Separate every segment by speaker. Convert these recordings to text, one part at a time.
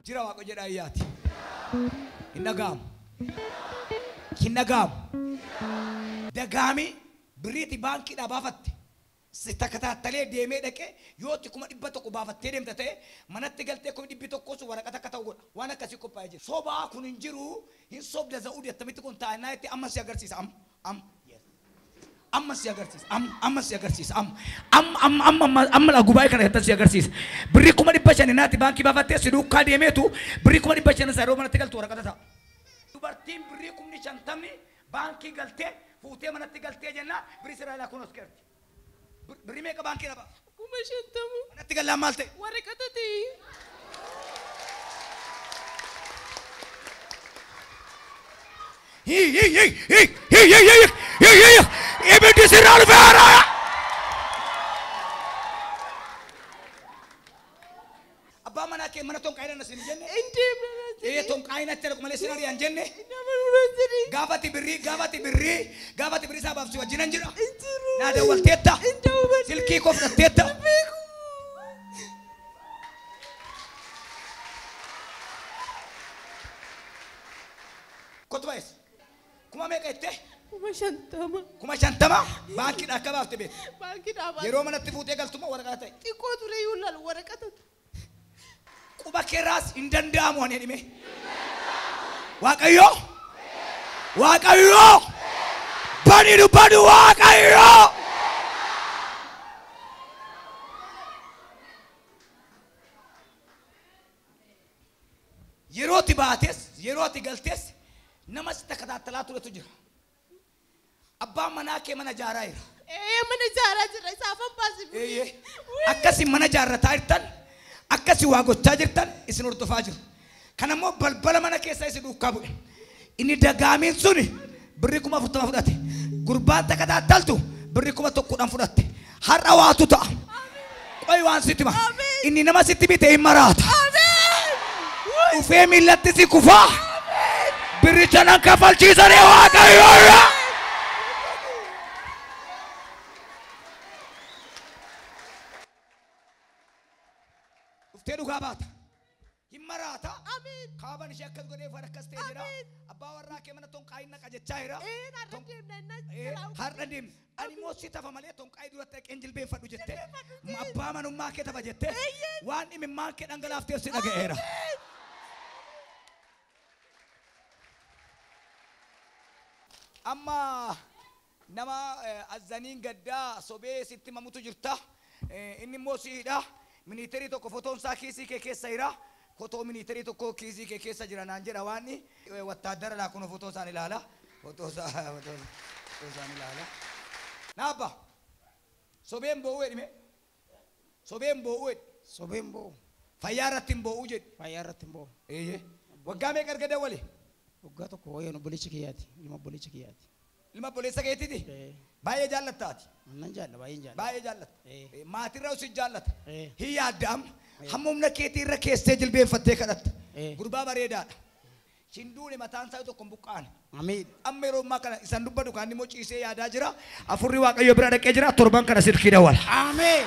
Speaker 1: Jira waaqa jedhaa iyyaati. Hin dhaga'amu. Hin dhaga'amu. Dagaami birriitti baankiidhaa baafatte. Si takataattalee deemee dhaqee yoo 100,000 baafattee deemta ta'e manatti galtee 100,000 sun waraqata akka ta'u godha. Waan akkasii qophaa'ee jira. Sobaa kun hin jiru hin sobda za'uu attamitti kun taa'annaa itti amma si agarsiisa amma amma si agarsiisa amma si agarsiisa amma amma amma amma gubaa'ee kana keessatti si agarsiisa. Birrii 500,000 naatti baankii baafattee si duukaa deemeetu birrii 500,000 isaa yeroo manatti galtu waraqata ta'a. Dubartiin birrii 50,000 baankii galtee fuutee manatti galtee jennaan birrii Israa'elaa kun oskeerti. Birrii meeqa baankii dhaba?
Speaker 2: 50,000.
Speaker 1: Manatti gallaan maal ta'e?
Speaker 2: Waraqata ta'e.
Speaker 1: Hii hii hii hii hii hii hii hii hii ibiddi sirraa dhufee haaraa. Abbaa manaa kee mana tonqaayina na siin jenne?
Speaker 2: Hin deemna na
Speaker 1: Ee tonqaayina itti dhaqu malee sin ari'an jenne?
Speaker 2: Nama nuna jedhi.
Speaker 1: Gaafati birrii gaafati birrii gaafati birrii isaa baafsi wajjin hin jira.
Speaker 2: Hin jiru.
Speaker 1: Naa dawwalteetta.
Speaker 2: Hin dawwalle.
Speaker 1: Silkii koo fudhatteetta.
Speaker 2: Beeku.
Speaker 1: Kottu baay'is. Kuma meeqa jettee?
Speaker 2: 50,000.
Speaker 1: 50,000 baankiidhaa akka baafte beektu.
Speaker 2: Baankiidhaa baafte.
Speaker 1: Yeroo manatti fuutee galtummaa waraqaa ta'e.
Speaker 2: Xiqqoo ture iyyuu laal waraqata.
Speaker 1: Quba keerraas hin danda'amu ani dhime. Waaqayyo! Waaqayyo! Bani dubbadu Waaqayyo! Yeroo ati baates yeroo ati galtes nama si takataattalaa turetu jira. Abbaan manaa kee mana ijaaraa jira.
Speaker 2: Ee mana ijaaraa jira isaafan baasif.
Speaker 1: Eeyyee. Akkasi mana ijaarrataa jirtan akkasi waa gochaa jirtan isin hordofaa jiru. Kanammoo balbala mana keessaa isin duukaa bu'e. Inni dagaamiin suni birrii 40,000 fudhate. Gurbaan takataattaltu birrii 1,000 fudhatte. Har'a waatu ta'a. Qoy waan sitti hima. Inni nama sitti bite hin maraata. Dhufee miillatti si kufaa. Birricha nan kafalchiisanii Waaqayyoodha. Dhuftee dhugaa baata. Hin maraata. Kaaban ishee akkas godhee fara akkas ta'e jira. Abbaa warraa kee mana tonqaayin naqa jechaa jira.
Speaker 2: Har'a deemna inni
Speaker 1: Har'a deemna. Ani immoo si tafa malee tonqaayi duratti dhaqeen jilbeenfadhu jettee. Abbaa manummaa kee tafa jettee. Waan dhimimmaan kee dhangalaafteef si dhaga'eera. Amma nama azzaniin gaddaa sobee sitti mamutu jirta. Inni immoo siidha. Ministeerii tokko fotoon isaa kiisii kee keessa jira. Fotoo ministeerii tokko kiisii kee keessa jira naan jedha waan wattaaddara laa kun fotoo isaan ilaala. Fotoo isaan ilaala. Naabba sobeen boo'uu jedhime. Sobeen boo'uu jedhi.
Speaker 3: Sobeen boo'u.
Speaker 1: Fayyaa irratti hin boo'uu jedhi.
Speaker 3: Fayyaa irratti hin boo'u.
Speaker 1: Eeyyee. Waggaa meeqa erga dawwale?
Speaker 3: Waggaa tokko wayyeen obboleessa kiyyaati. Ilma obboleessa kiyyaati.
Speaker 1: Ilma obboleessa keetiiti? Baay'ee jaallattaati.
Speaker 3: Nan jaalla baay'een jaalla.
Speaker 1: Baay'ee jaallatta. Maatirraa usi jaallata. Hin yaadda amma. Hamma humna keetii irra keessee jilbeenfattee kadhatta. Gurbaa bareedaadha. Shinduune mataan isaa tokko hin buqqaane.
Speaker 3: Amiin.
Speaker 1: Amma yeroo ammaa kana isaan dubbatu kan immoo ciisee yaadaa jira. Afurri Waaqayyo bira dhaqee jira. Torban kana silkii dawwala.
Speaker 3: Amiin.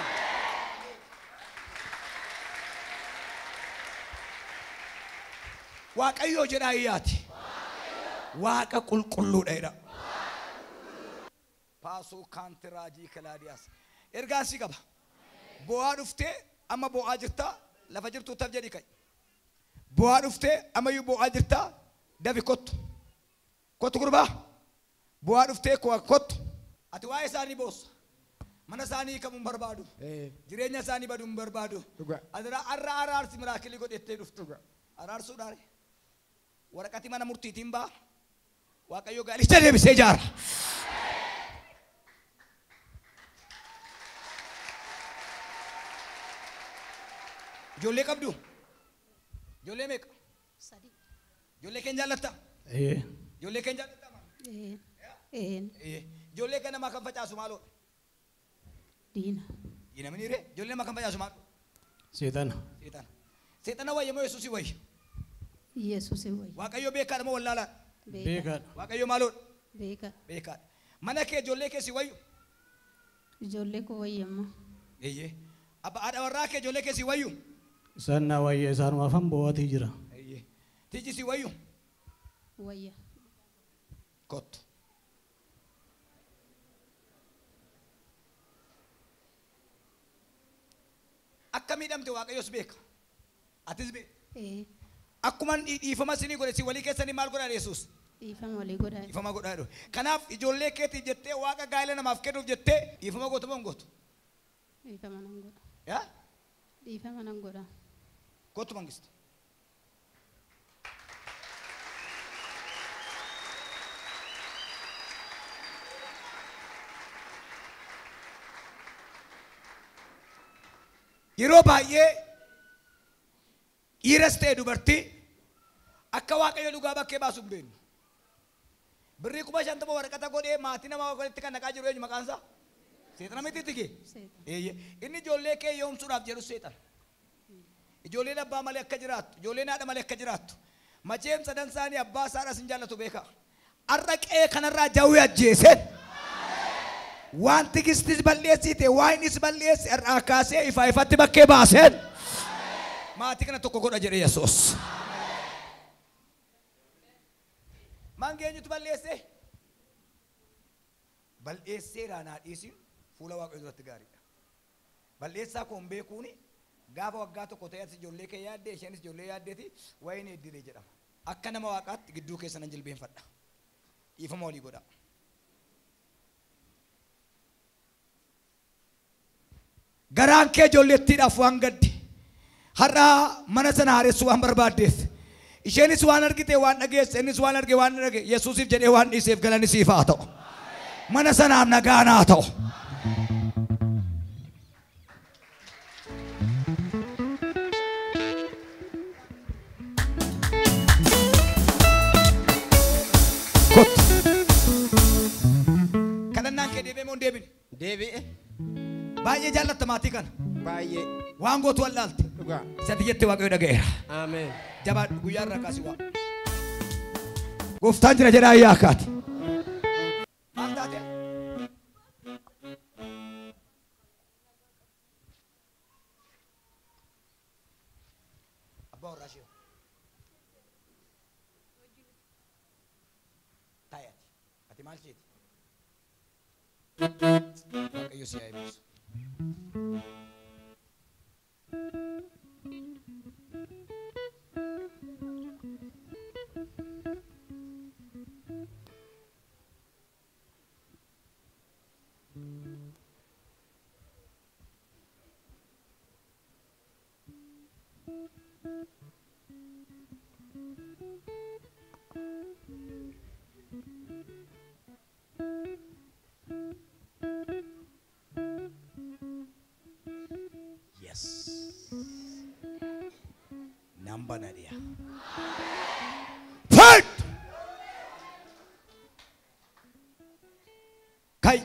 Speaker 1: Waaqayyo jedhaa iyyaati. Waaqa qulqulluudha jedha. Paasuu kaantiraajii kalaadiyaas. Ergaan si qaba. Bo'aa dhuftee amma bo'aa jirtaa lafa jirtu taf jedhi ka'i. Bo'aa dhuftee ammayyuu bo'aa jirtaa dafi kottu. Kottu gurbaa. Bo'aa dhuftee kottu. Ati waa'ee isaanii boossa. Mana isaanii hiikamuu hin barbaadu. Jireenya isaanii baduu hin barbaadu. Adara arra araarsi miraakilii godhettee dhuftu. Araarsuudhaan waraqati mana murtiitiin ba'a. Waaqayyo gaalicha deebisee ijaara. Ijoollee qabdu? Ijoollee meeqa?
Speaker 4: 3.
Speaker 1: Ijoollee keenya jaallatta? Ijoollee keenya jaallatta? Ijoollee kana namaa kan facaasu maaloo?
Speaker 4: Diina.
Speaker 1: Diina miniiree? Ijoollee namaa kan facaasu maaloo?
Speaker 5: Seexana.
Speaker 1: Seexana. Seexana wayya moo Yesuusii wayya?
Speaker 4: Yesuusii wayya.
Speaker 1: Waaqayyo beekaadha moo wallaalaadha?
Speaker 5: Beekaadha.
Speaker 1: Waaqayyo maaloodha?
Speaker 4: Beekaadha.
Speaker 1: Beekaadha. Mana kee ijoollee kee si wayyu?
Speaker 4: Ijoollee koo wayyamma.
Speaker 1: Eeyyee. Abba haadha warraa kee ijoollee kee si wayyu?
Speaker 5: Isaan na wayya isaanumaaf han bo'aatii jira.
Speaker 1: Eeyyee. Tiji si wayyu?
Speaker 4: Wayya.
Speaker 1: Kottu. Akka miidhamte Waaqayyos beeka. Atis beeka.
Speaker 4: Ee.
Speaker 1: Akkuma dhiifama isinii godhe si walii keessanii maal godhaa Yesuus?
Speaker 4: Dhiifama walii godhaa.
Speaker 1: Dhiifama godhaa jedhu. Kanaaf ijoollee keetiif jettee Waaqa gaa'ela namaaf kennuuf jettee dhiifama gootu moo hin gootu?
Speaker 4: Dhiifama nan godha.
Speaker 1: Yaa?
Speaker 4: Dhiifama nan godha.
Speaker 1: Kottu Mangistu. Yeroo baay'ee dhiiras ta'e dubartii akka Waaqayyo dhugaa bakkee baasu hin beeknu. Birrii 50,000 waraqata godhee maatii namaa walitti kan naqaa jiru eenyu maqaan isaa? Seexana miti tigi? Eeyyee. Inni ijoollee kee yoomsuudhaaf jedhu seexana. Ijoolleen abbaa malee akka jiraattu, ijoolleen haadha malee akka jiraattu. Macheem sadan isaanii abbaa isaadhaas hin jaallatu beekaa. Har'a qe'ee kanarraa jawwee ajjeeseen. Waan tigistis balleessite, waan innis balleesse irraa kaasee ifa ifatti bakkee baaseen. Maatii kana tokko godha jedhe Yesuus. Maan geenyutu balleesse? Balleesseeraa naa dhiisin fuula Waaqayyoo duratti gaariidha. Balleessaa koo hin beekuuni gaafa waggaa tokko ta'e ati ijoollee kee yaaddee isheenis ijoollee yaaddeeti wayini iddilee jedhama. Akka nama Waaqaatti gidduu keessa nan jilbeenfadha. Dhiifama walii godhaa. Garaan kee ijoollettiidhaaf waan gadde. Har'a mana sana haaressuu waan barbaaddeef. Isheenis waan argite waan dhageesse, innis waan arge waan dhage, Yesuusiif jedhee waan dhiiseef galanni siif haa ta'u. Mana sanaaf nagaan haa ta'u. Kottu. Kadhannaan kee deebi'ee moo hin deebine?
Speaker 3: Deebi'e.
Speaker 1: Baay'ee jaallatta maatii kana.
Speaker 3: Baay'ee.
Speaker 1: Waan gootu wallaalte.
Speaker 3: Dhugaa.
Speaker 1: Isatti jette Waaqayyo dhaga'eera.
Speaker 3: Ameen.
Speaker 1: Jabaadhu guyyaa irraa kaasi waa. Gooftaan jira jedhaa ayyaa kaati. Maal taate? Abbaa warraa ishee. Taa'i ati. Ati maal isheeti? Waaqayyo si haa eebbisu. Yes. Namba nadia. Fight! Kai.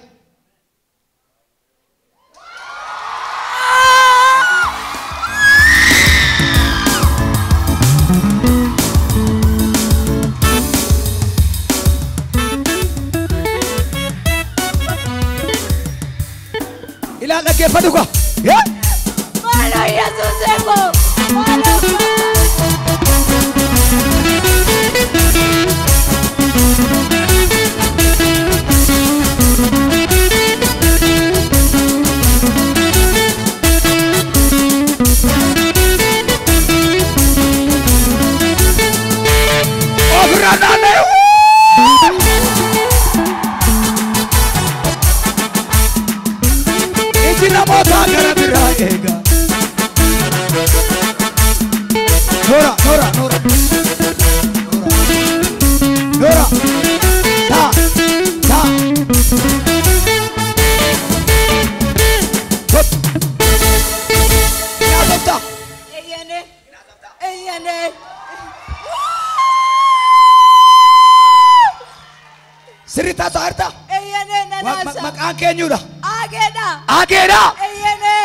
Speaker 1: Ila dhaggeeffadhu kaa. Yeah.
Speaker 2: Maaloo Yesuus eegoo. Maaloo.
Speaker 1: Ofirraa naanna'e. Iji namootaa gara biraa eega. Nora, Nora, Nora. Nora. Ta, ta. Hop. Yaa
Speaker 2: Eeyyane. Eeyyane.
Speaker 1: Sirrii taasisa harta.
Speaker 2: Eeyyane nanaasa.
Speaker 1: Maqaan keenyuudha.
Speaker 2: Ageedha.
Speaker 1: Ageedha.
Speaker 2: Eeyyane.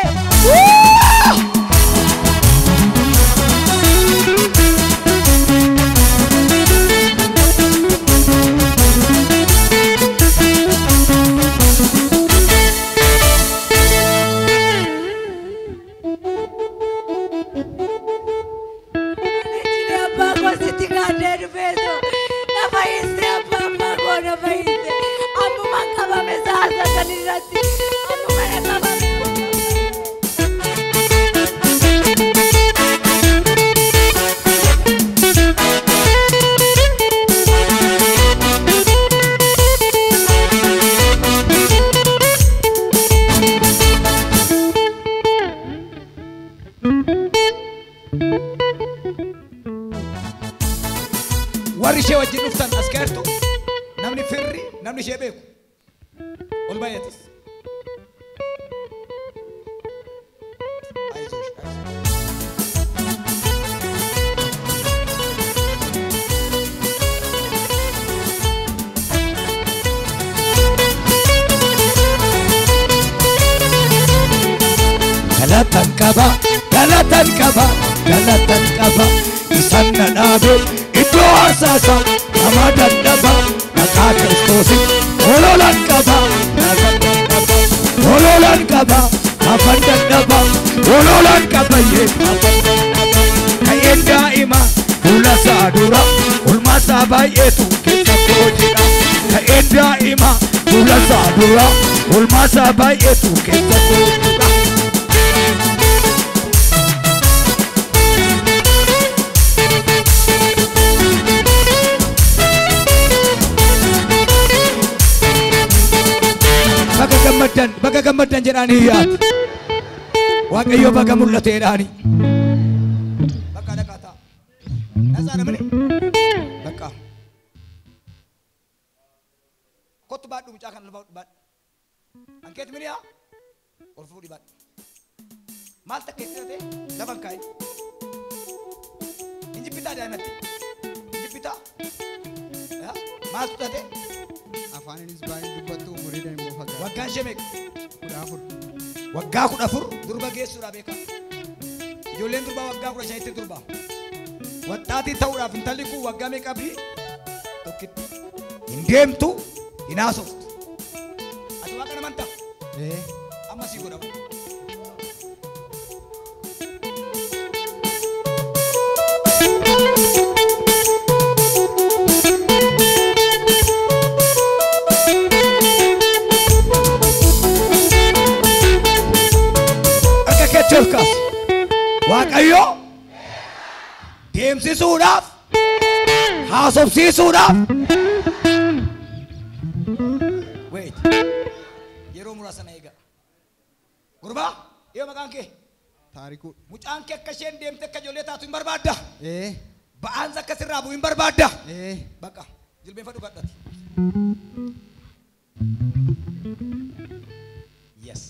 Speaker 1: qaba, galatan qaba, galatan qaba. Isaan na dhaabe iddoo aarsaa nama dadhaba. Maqaa Kiristoosiin ololan qaba, naafan dadhaba, ololan qaba, naafan dadhaba, ololan qaba yee naafan dadhaba. Ka'een daa'ima fuula isaa dura olmaa isaa baay'eetu keessa koo jira. Ka'een daa'ima fuula isaa dura olmaa isaa baay'eetu keessa koo jira. Baga gammaddan, baga gammaddan jedhaanii yaadu. Waaqayyo baga mul'ateedhaani. Bakka dhaqaa ta'a. Nasaa namni. Bakka. Kottu baadhu mucaa kana lafa baadhu. Ankeet miniyaa? Ol fuudhi baadhu. Maal takka itti hidhatee lafa hin kaa'in. Hin jibbitaa daa'imatti? Hin jibbitaa? Maaltu taate?
Speaker 6: Afaaninis baay'ee dubbattu umuriidhaan immoo fagaata.
Speaker 1: Waggaan ishee meeqa?
Speaker 6: 14.
Speaker 1: Waggaa 14 durba geessuudhaa beekaa. Ijoolleen durbaa waggaa 15tti durba. Waxxaatii ta'uudhaaf intalli kun waggaa meeqa qabdi? Tokkitti. Hin deemtu, hin haasoftu. Ati waaqa amantaa?
Speaker 6: Ee.
Speaker 1: Amma sii godhamu. Harka keetti ol kaasi. Waaqayyo deemsisuudhaaf, haasofsiisuudhaaf. Wait. Yeroo muraasa na eega. Gurbaa, yoo maqaan kee?
Speaker 6: Taarikuu.
Speaker 1: Mucaan kee akka isheen deemte akka ijoollee taatu hin barbaadda.
Speaker 6: Ee.
Speaker 1: Ba'aansa akka sirraa bu'u hin barbaadda.
Speaker 6: Ee.
Speaker 1: Bakka jilbeenfadhu kadhati. Yes.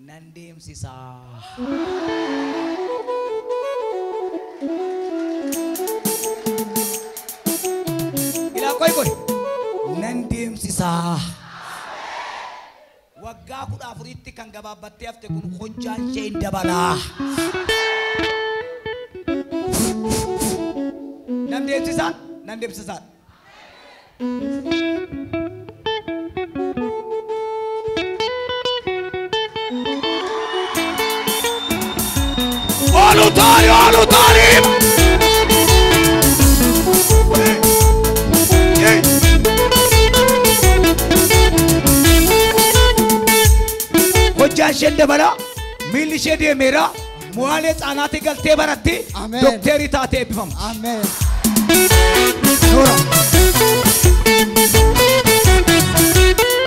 Speaker 1: Nan deemsisaa. Ilaa qoy qoy. Nan deemsisaa. Waggaa 14tti kan gabaabbattee hafte kun hojjaan ishee hin dabalaa. Nan deemsisaan, nan deemsisaan. Olutaari, olutaari! Hojjaan isheen dabalaa, miilli ishee deemeera, mo'aalee xaanaatti galtee baratti,
Speaker 6: Ameen.
Speaker 1: dokteerii taatee eebbifamti.
Speaker 6: Ameen.
Speaker 1: Noora.